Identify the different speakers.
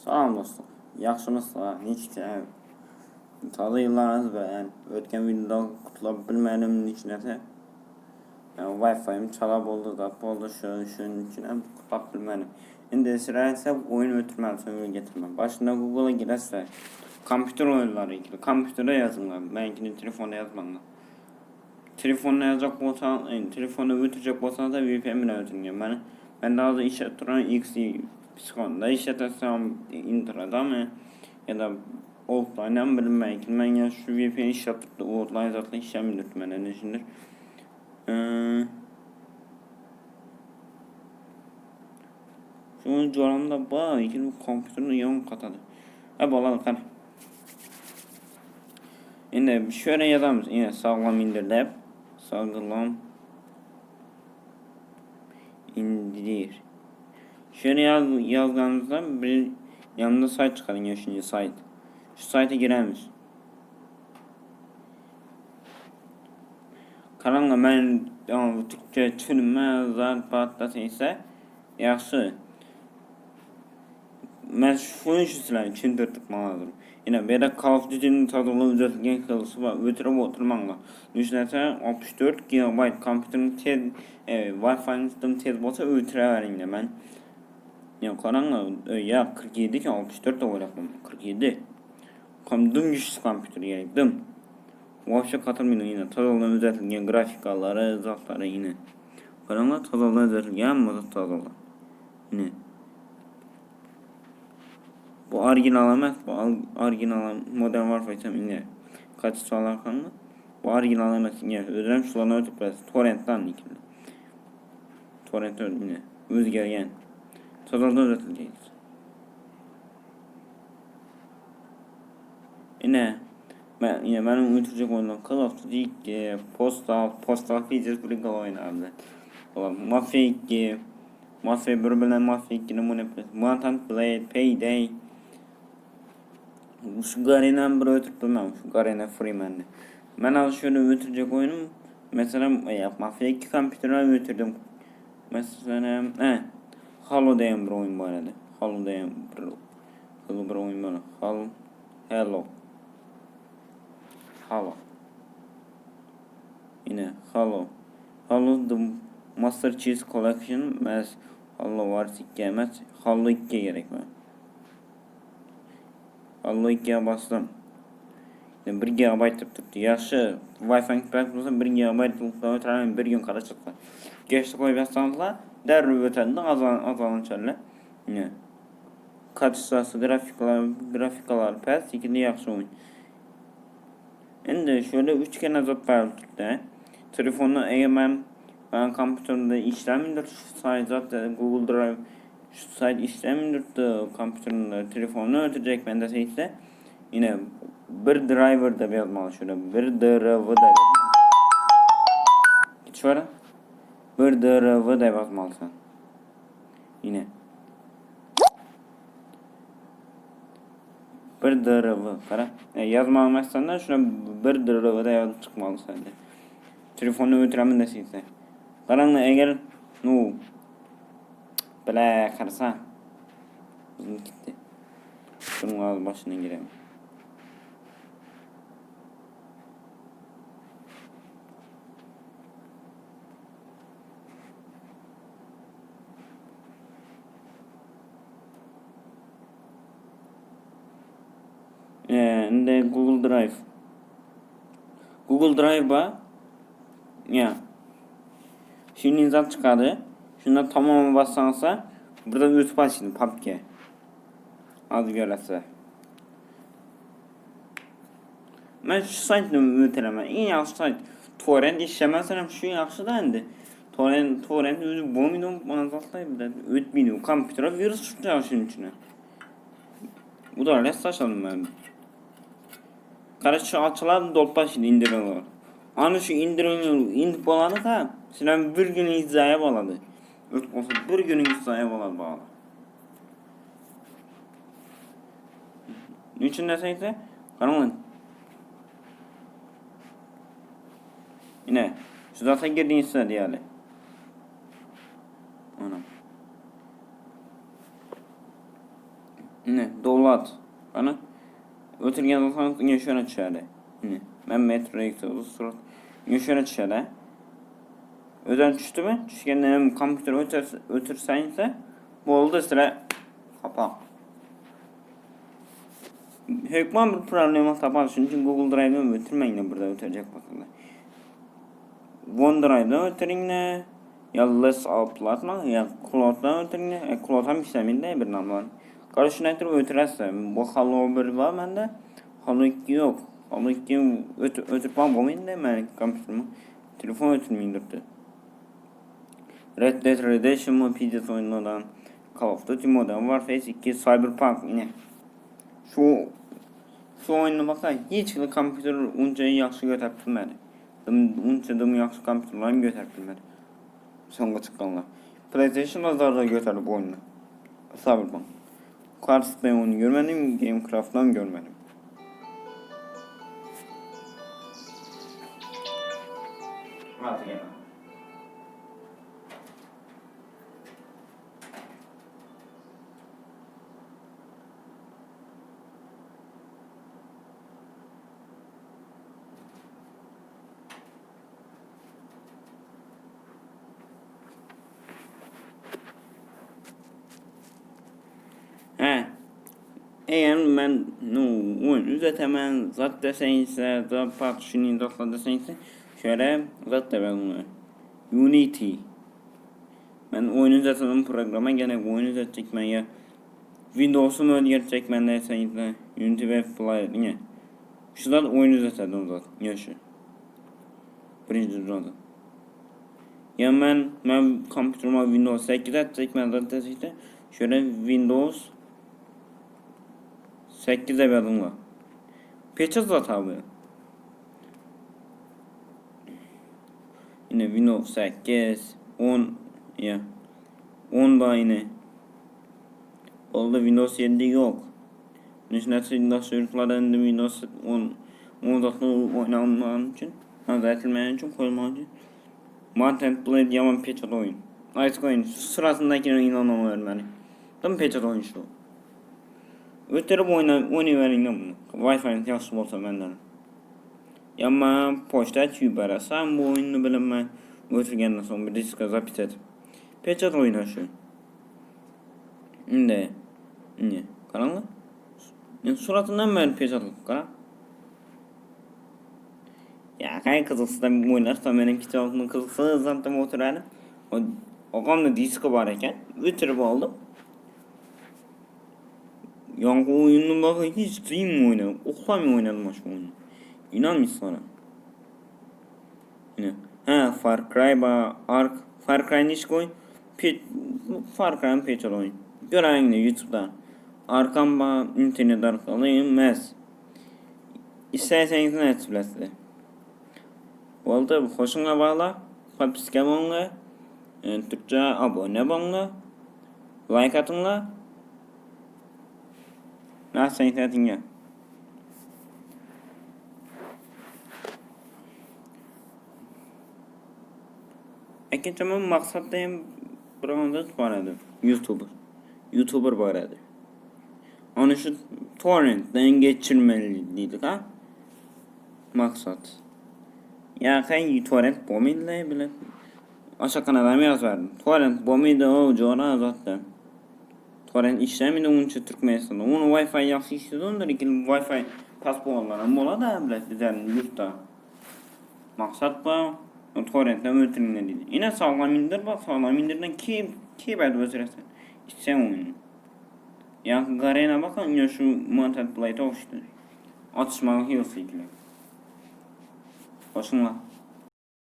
Speaker 1: Salam dostlar. Ýagşymyzsyňyz? Niçikse? Täze ýyllaryňyz bilen. Ötken videoda gutlap bilmedim niçinese. Yani Wi-Fi'm çala boldy, zat boldy, şunun şunun üçin hem gutlap bilmedim. Indi sürerse oyun ötürmem, sömürü getirmem. Başında Google'a girerse kompüter oyunları ilgili. Kompütere yazınlar. Benimkini telefonda yazmanlar. Telefonda yazacak bolsan, yani telefonda ötürecek bolsan da VPN bilen ötürün. Ben ben daha da işe duran X psikonda işletesem intrada mı ya da offline'dan bilinmeyin. Ben ya şu VPN işletip de offline zaten işlemidir ben ne şimdi. Ee, şu coramda ba ikili kompüterin yan katadı. E bala kan. Indi şöyle yazamız. Yine sağlam indir Sağlam indir. Şöyle yaz, yazdığımızda bir yanında site çıkar yine şimdi site. Şu site'e giremiz. Kanalına ben yani, Türkçe çürüme zat patlasa ise yaxşı. Mən şunun üçün sizlərə düşündürdük lazım. Yine belə Call of Duty-nin tadını düzəltilən xılsı var. Ötürüb oturmaqla. Düşünərsə 64 GB kompüterin tez, e, Wi-Fi-nin tez bolsa ötürə verin də mən. Ya qaranla ya 47 ki 64 de oynatmam. 47. Kom dım güçlü kompüter gerek dım. Вообще katılmıyor yine. Tadaldan düzeltilgen grafikaları, zatları yine. Qaranla tadaldan düzeltilgen amma tadaldan. Yine. Bu orijinal emas, bu orijinal Modern Warfare yine. Kaç salar kanlı? Bu orijinal emas yine. Özüm şularını ötüp biraz torrentdan ikili. Torrent yine. Özgergen. Tadaldan düzeltilgen. Yine ben yine benim uyutacak oyunlar Call of Duty 2, Postal, Postal Features bir oynardı. Olan Mafia 2, Mafia 1 bilen Mafia 2'nin bunu Mutant Blade, Payday. Şu Garena'm bir ötürüp bilmem. Şu Garena Freeman'de. Ben az şöyle ötürecek oyunum. Mesela ya, Mafia 2 kompüterine ötürdüm. Mesela he, Halo diyen bir oyun var idi. Halo diyen bir, Halo bir oyun var. Halo, Hello. Halo. Yine Halo. Halo The Master Chief Collection mes Halo Wars 2 emas. Halo 2 gerek mi? Halo 2'ye bastım. Yani 1 GB deb turibdi. Yaxshi. Wi-Fi bo'lsa 1 GB o'tiraman bir kun qarashadi. Geçti qo'yib yozsangizlar, darrov o'tadi, azon azonchalar. Yine. Kачествосы, grafikalar, grafikalar past, lekin yaxshi o'yin. Endi şöyle 3 tane zat var turibdi. Telefonni agar men ben kompüterimde işlemiyor şu sayt zaten Google Drive şu sayt işlemiyor kompüterimde telefonni ötürecek ben ise yine bir driver da yazmalı şöyle bir drv da Git şöyle bir drv da yazmalısın. Yine bir drv qara e, yazmamışsan da şuna bir drv da yazıp çıkmalı sende. Telefonni o'tiraman desangizlar. Qaranglar agar ну бля qarasa uzun gitti. Şunun ağzı başına girelim. Ee, indi Google Drive. Google Drive ba. Ya. Şimdi insan çıkardı. Şundan tamamı bassansa burada ötüp açın PUBG. Az görəsə. Mən şu saytını ötürəməm. En yaxşı sayt. Torrent işləməsəm şu yaxşı da indi. Torrent torrent özü bo'lmaydi, bana zatlar bir ötmeydi. Kompüterə virus çıxacaq şunun içine. Bu da rest açalım ben. Qarşı açılan dolap şimdi indirilir. Ani şu indirim indip bolany da sizler bir gün zayə bolady. Ötüp bolsa bir günüňiz zaýa bolady bagly. Niçin deseyse garaň Yine şu zata girdiğinizde diýeli. Ana. Ine, Dowlat. Ana. Ötürgen bolsaňyz ine şöne düşýär. Ine, men Metro Exodus surat. Ine şöne düşýär. Özen düşdümi? Düşgende hem kompýuter ötür ötürseňse boldy sıra kapak. Hökman bir problema tapar. Şunuň üçin Google Drive-dan ötürmäň burada ötürjek bolsaňyz. OneDrive-dan ötüriň-de, ýa Less Upload-ma, ýa Cloud-dan ötüriň-de, e, Cloud hem işleminde bir namlan. Gara şunu aýdyp ötürerse, bu Halo 1 bar mende, Halo 2 ýok. Halo 2 ötü ötürip bolmaýyn-da men kompýuterimi. Telefon ötürmeýin durdy. Red Dead Redemption mu pizdes oýunlardan, Call of Duty Modern Warfare 2, Cyberpunk ine. Şu şu oýunda baksa hiç bir kompýuter unça ýagşy göterip bilmedi. Unça dım ýagşy kompýuterler hem göterip bilmedi. Soňra çykanlar. PlayStation da göterdi bu oýunu. Cyberpunk. Cars ben onu görmedim, Gamecraft'dan görmedim. Hadi gel. Hä. Eger men nu oýun üzetemen zat deseňse, zat pak şuny zatla deseňse, şöyle zat da ben Unity. Men oýun üzetemen programa gene oýun üzetjek men ya Windows'um özgertjek men deseňse, Unity Web Player diňe. Şu zat oýun üzetedim zat. Ýa şu. Birinji zat. Ya men men kompýuterime Windows 8 atjak men zat deseňse, şöyle Windows 8 de ýazyňlar. Peçe zat abi. Yine Windows 8, 10 ya 10 da yine. Oldu Windows 7 yok. Düşünerse Windows ýurtlarda indi Windows 10 10 zatly oýnanmagyny üçin, azat etmeýän üçin koyulmagy üçin. Mount Blade ýaman peçat oýun. Aýtgy oýun sırasyndaky inanamam vermeli. Tam peçat oýun şu. Ötürip oýna oýnaýberiň bunu. Wi-Fi ýagşy bolsa menden. Ýa poçta ýüberasam bu oýunu bilinme. Ötürgenden soň bir diska zapis et. Peçat oýun şu. Indi indi garaňlar. Men suratyndan bäri peçatlyk gara. Ya kay gyzyksyzdan oýnarsa meniň kiçi wagtymda gyzyksyz zatdan oturarym. O ogamda disko bar eken. Ötürip aldım. Ýaňky oýunyň bak hiç dym oýnadım. Uklamy oýnadım şu oýunu. İnan sana. Ine. Ha Far Cry ba Ark Far Cry niş koy. Pet Far Cry'ın peçel oyun. Göräýiň YouTube'da. Arkam ba internet arkaly emas. Isterseniz ne etbilesiz. Boldy, hoşuňa bagla, podpiska bolňa, Türkçe abone bolňa, like atyňla. Nasıl internetin Ikinji maksat hem bir onda bar edi. YouTuber. YouTuber bar edi. Onu şu torrentden geçirmeli diýdik ha. Maksat. Ya kay torrent bomydy bile. Aşa kanala mı yazardım? Torrent bomydy o jora zaten. Torrent işlemedi onun için Türkmenistan'da. Onu Wi-Fi yaxşı işledi ondan ikili Wi-Fi pasportlara mola da bile bizlerin yurtta. Maksat bu torrentden ötürümle dedi. Yine sağlam indir bak sağlam indirden ki ki bad ötüresen. İçsen oyunu. Ya Garena bakın ya şu Mountain Blade oluştu. Atışmalı Hills ikili. Hoşuna.